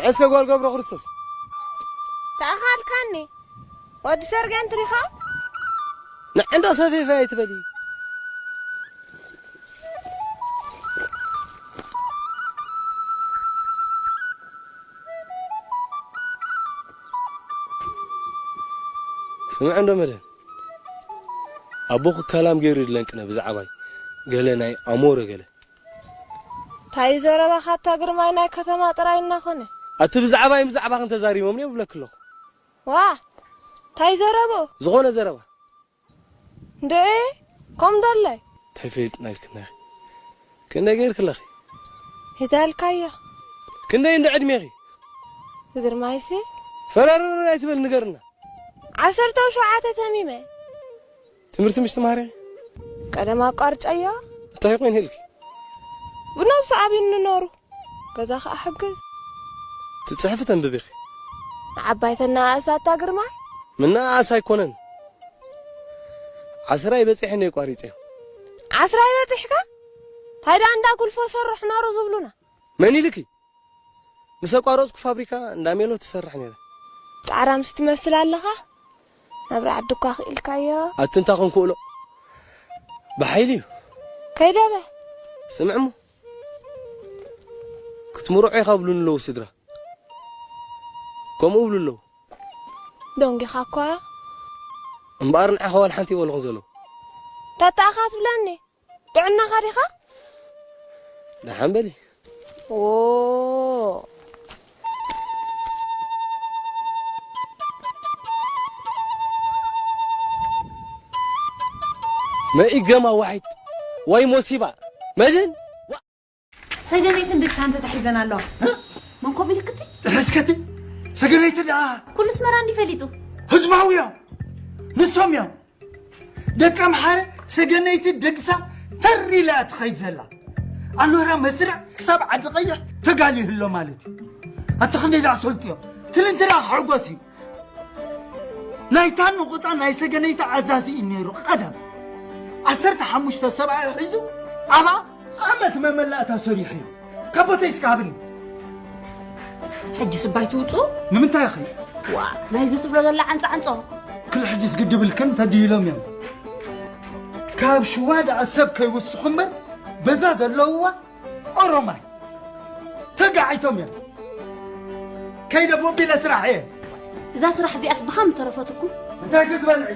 እስከ ጓል ገብረ ክርስቶስ። ተኣኻልካኒ። ወዲ ሰርገን ትሪኻ? ንዕንዶ ሰፊፈ ኣይትበሊ። ስምዕ እንዶ መድህን፣ ኣቦኹ ካላም ገይሩ ይድለንቅነ ብዛዕባይ፣ ገለ ናይ ኣሞረ ገለ። እንታይ ዘረባኻ ኣታ ግርማይ፣ ናይ ከተማ ጥራይ እናኾነ? ኣቲ ብዛዕባይ ብዛዕባኽን ተዛሪቦም እዮም ብለኪ ኣለኹ። ዋ፣ እንታይ ዘረቡ? ዝኾነ ዘረባ። እንድዒ፣ ከም ደላይ። እንታይ ፈሊጥና ኢልክና ኢኺ? ክንደይ ገይርክለኺ? ሂዳልካዮ። ክንደይ እንደ ዕድሜኺ? ግርማይሲ። ፈረርር ኣይትበል፣ ንገርና። ዓሰርተ ሸውዓተ ተሚመ። ትምህርቲ ምሽ ትምሃሪ? ቀደም ኣቋርጨዮ። እንታይ ኮይን ህልኪ? ብነብሱ ኣብዩ ንነሩ። ገዛ ኸኣ ሕግዝ። ትጽሕፊ ተንብቢ ኢኺ? ንዓባይ ተነኣእስ ኣታ ግርማይ። ምነኣእስ ኣይኮነን። ዓስራይ በጺሐ እየ ቋሪጸዮ። ዓስራይ በጺሕካ? እንታይ ደኣ እንዳ ጉልፎ ሰርሕ ነሩ ዝብሉና? መን ኢልኪ? ምስ ኣቋረጽኩ ፋብሪካ እንዳ ሜሎ ትሰርሕ ነይረ። ጻዕራምስ ትመስል ኣለኻ። ናብራ ዓዲ እኳ ክኢልካዮ። ኣቲ እንታ ኾንኩ እሎ። ብሓይሊ እዩ። ከይደበ። ስምዕሞ። ክትምርዖ ኢኻ ብሉኒ ኣለዉ ስድራ። ከምኡ ብሉ ኣለዉ። ደንጊኻ እኳ። እምበኣር ንዓኻ ዋላ ሓንቲ ይበልኹን ዘለዉ። ተታእኻ ትብለኒ። ጥዕናኻ ዲኻ? ደሓን በሊ። ዎ። መኢገማ ዋሒድ ወይ ሞሲባ መድህን። ሰገነይትን ድግሳን ተታሒዘን ኣለዋ። መን ኮም ኢልክቲ? ጥሕስከቲ ሰገነይቲ ደኣ ኩሉ ኣስመራ እንዲ ፈሊጡ። ህዝባዊ እዮም። ንሶም እዮም። ደቂ ኣምሓረ ሰገነይቲ ደግሳ ተር ኢላ እያ ትኸይድ ዘላ። ኣሎራ መስርዕ ክሳብ ዓዲ ቀይሕ ተጋሊ ይህሎ ማለት እዩ። ኣቲ ክንደይ ደኣ ሰልጥዮም። ትልንቲ ደኣ ክሕጎስ እዩ። ናይታ ንቑጣ ናይ ሰገነይቲ ኣዛዚ እዩ ነይሩ ቀደም። ዓሰርተ ሓሙሽተ ሰብኣይ ሒዙ ኣብኣ ዓመት መመላእታ ሰሪሑ እዩ። ካብ ቦተይ እስከ ሃብኒ። ሕጂ ስባይ ትውፁ? ንምንታይ ኢኺ? ዋ፣ ናይዚ ትብሎ ዘላ ዓንፃ ዓንፆ። ክል ሕጂስ ግዲ ብልክን ተድይሎም እዮም። ካብ ሽዋ ደኣ ሰብ ከይውስኹ እምበር በዛ ዘለውዋ ኦሮማይ ተጋዒቶም እዮም። ከይደ ቦቢለ ስራሕ እየ። እዛ ስራሕ እዚኣስ ብኻ ምተረፈትኩም። እንታይ ክትበልዒ?